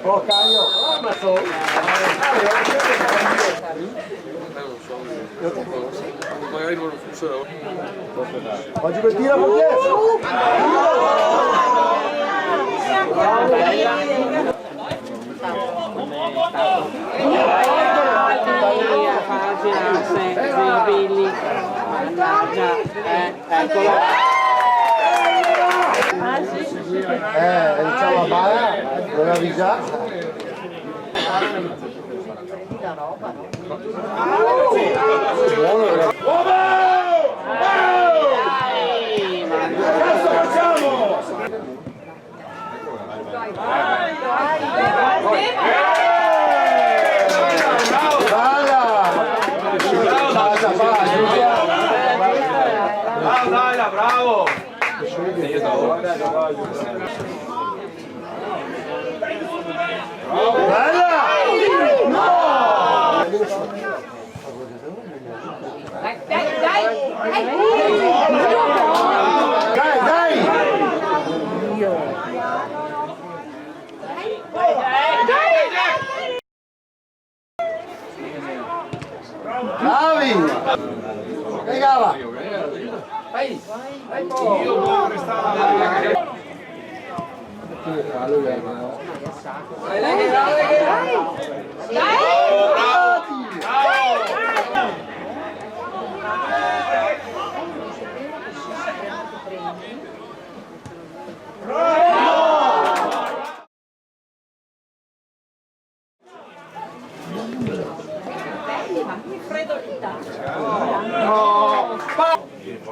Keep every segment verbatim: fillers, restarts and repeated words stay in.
Oh, cagno. Magari no funsiona. Oggi che tira con dietro. Eh, el ciavabala, no l'avisa. Brava! Brava, Dalia, bravo! Bela! Dai, dai, dai! Dai, dai! Bravi! Che gava!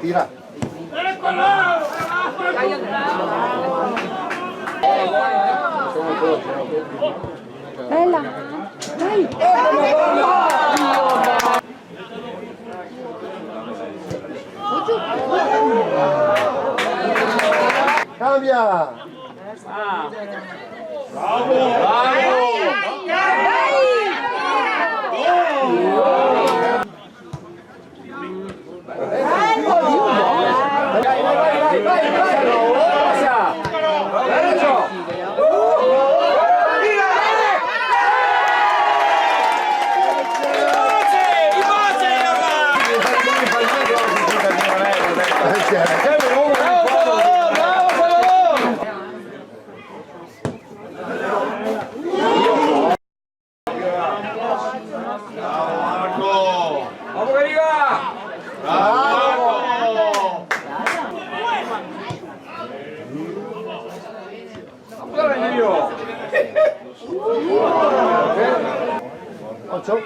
Tira. Bela. Dai. Cambia! Bravo! Bravo! Bravo! Ancora io! Ocio.